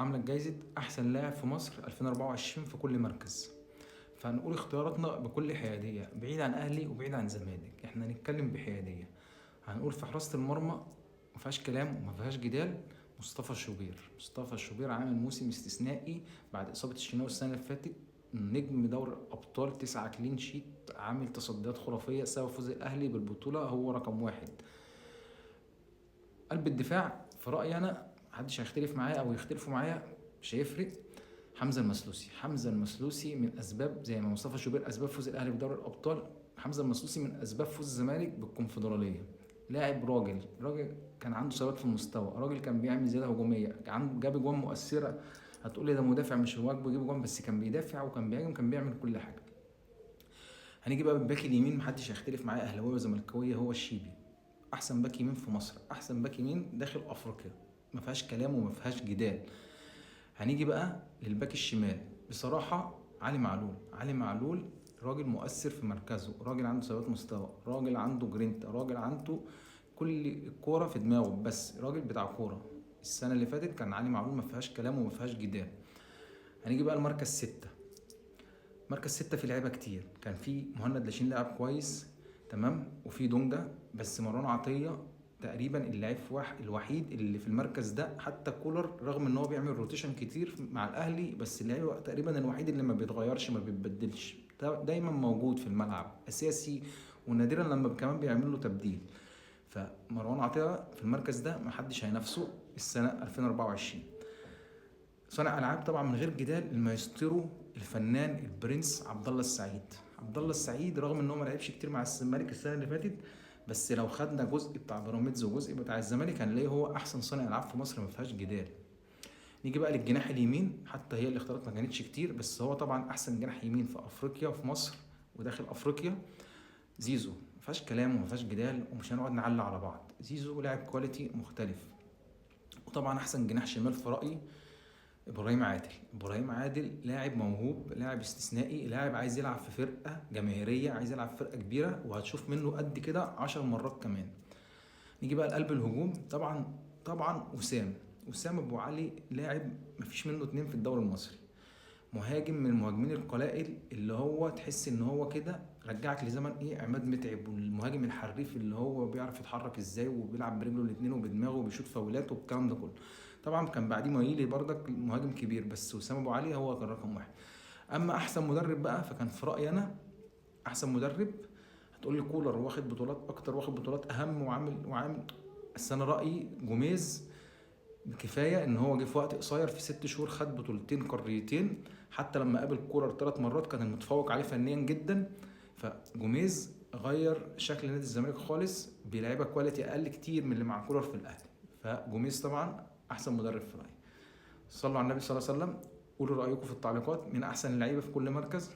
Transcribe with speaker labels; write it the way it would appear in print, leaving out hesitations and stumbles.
Speaker 1: عامله جايزة احسن لاعب في مصر 2024 في كل مركز. فهنقول اختياراتنا بكل حياديه، بعيد عن اهلي وبعيد عن زمالك، احنا هنتكلم بحياديه. هنقول في حراسة المرمى ما فيهاش كلام وما فيهاش جدال، مصطفى الشوبير. مصطفى الشوبير عامل موسم استثنائي بعد اصابه الشناوي السنة اللي فاتت، نجم دوري الابطال، 9 clean sheet، عامل تصديات خرافية، سبب فوز الاهلي بالبطولة، هو رقم 1. قلب الدفاع في رايي انا محدش هيختلف معايا او يختلفوا معايا مش هيفرق، حمزة المسلوسي. حمزة المسلوسي من اسباب، زي ما مصطفى شوبير اسباب فوز الاهلي بدوري الابطال، حمزة المسلوسي من اسباب فوز الزمالك بالكونفدراليه. لاعب راجل كان عنده ثبات في المستوى، راجل كان بيعمل زيادة هجومية، جاب اجوان مؤثرة. هتقول لي ده مدافع مش واجبه يجيب اجوان، بس كان بيدافع وكان بيهاجم، كان بيعمل كل حاجة. هنيجي بقى بالباك اليمين، محدش هيختلف معايا اهلاويه وزملكاويه، هو الشيبي، احسن باك يمين في مصر، احسن باك يمين داخل افريقيا، ما فيهاش كلام وما فيهاش جدال. هنيجي بقى للباك الشمال، بصراحة علي معلول. علي معلول راجل مؤثر في مركزه، راجل عنده ثبات مستوى، راجل عنده جرينتا، راجل عنده كل الكورة في دماغه، بس راجل بتاع كورة. السنة اللي فاتت كان علي معلول ما فيهاش كلام وما فيهاش جدال. هنيجي بقى لمركز 6. مركز 6 في لعيبة كتير، كان في مهند لاشين لاعب كويس تمام، وفي دونجا، بس مروان عطية تقريبا اللاعب الوحيد اللي في المركز ده. حتى كولر رغم ان هو بيعمل rotation كتير مع الاهلي، بس اللاعب تقريبا الوحيد اللي ما بيتغيرش ما بيتبدلش، دايما موجود في الملعب اساسي، ونادرا لما كمان بيعمل له تبديل. فمروان عطية في المركز ده محدش هينافسه السنة 2024. صانع العاب طبعا من غير جدال المايسترو الفنان البرنس عبد الله السعيد. عبد الله السعيد رغم ان هو ما لعبش كتير مع الزمالك السنة اللي فاتت، بس لو خدنا جزء بتاع بيراميدز وجزء بتاع الزمالك هنلاقيه هو احسن صانع العاب في مصر، ما فيهاش جدال. نيجي بقى للجناح اليمين، حتى هي الاختيارات ما كانتش كتير، بس هو طبعا احسن جناح يمين في افريقيا وفي مصر وداخل افريقيا، زيزو. ما فيهاش كلام وما فيهاش جدال ومش هنقعد نعلق على بعض، زيزو لاعب quality مختلف. وطبعا احسن جناح شمال في رايي ابراهيم عادل. ابراهيم عادل لاعب موهوب، لاعب استثنائي، لاعب عايز يلعب في فرقه جماهيرية، عايز يلعب في فرقه كبيرة، وهتشوف منه قد كده 10 مرات كمان. نيجي بقى لقلب الهجوم، طبعا وسام ابو علي لاعب مفيش منه 2 في الدوري المصري، مهاجم من المهاجمين القلائل اللي هو تحس ان هو كده رجعك لزمن ايه، عماد متعب، والمهاجم الحريف اللي هو بيعرف يتحرك ازاي وبيلعب برجله الاثنين وبدماغه وبيشوط فاولات والكلام ده كله. طبعا كان بعديه مايلي برضك مهاجم كبير، بس وسام ابو علي هو كان رقم 1. اما احسن مدرب بقى فكان في رايي انا احسن مدرب، هتقول لي كولر واخد بطولات اكتر واخد بطولات اهم وعامل، بس انا رايي جوميز. كفاية ان هو جه في وقت قصير في 6 شهور خد بطولتين قاريتين، حتى لما قابل كولر 3 مرات كان المتفوق عليه فنيا جدا. فجوميز غير شكل نادي الزمالك خالص، بيلعبها quality اقل كتير من اللي مع كولر في الاهلي. فجوميز طبعا احسن مدرب في رايي. صلوا على النبي صلى الله عليه وسلم، قولوا رايكم في التعليقات، من احسن اللعيبة في كل مركز.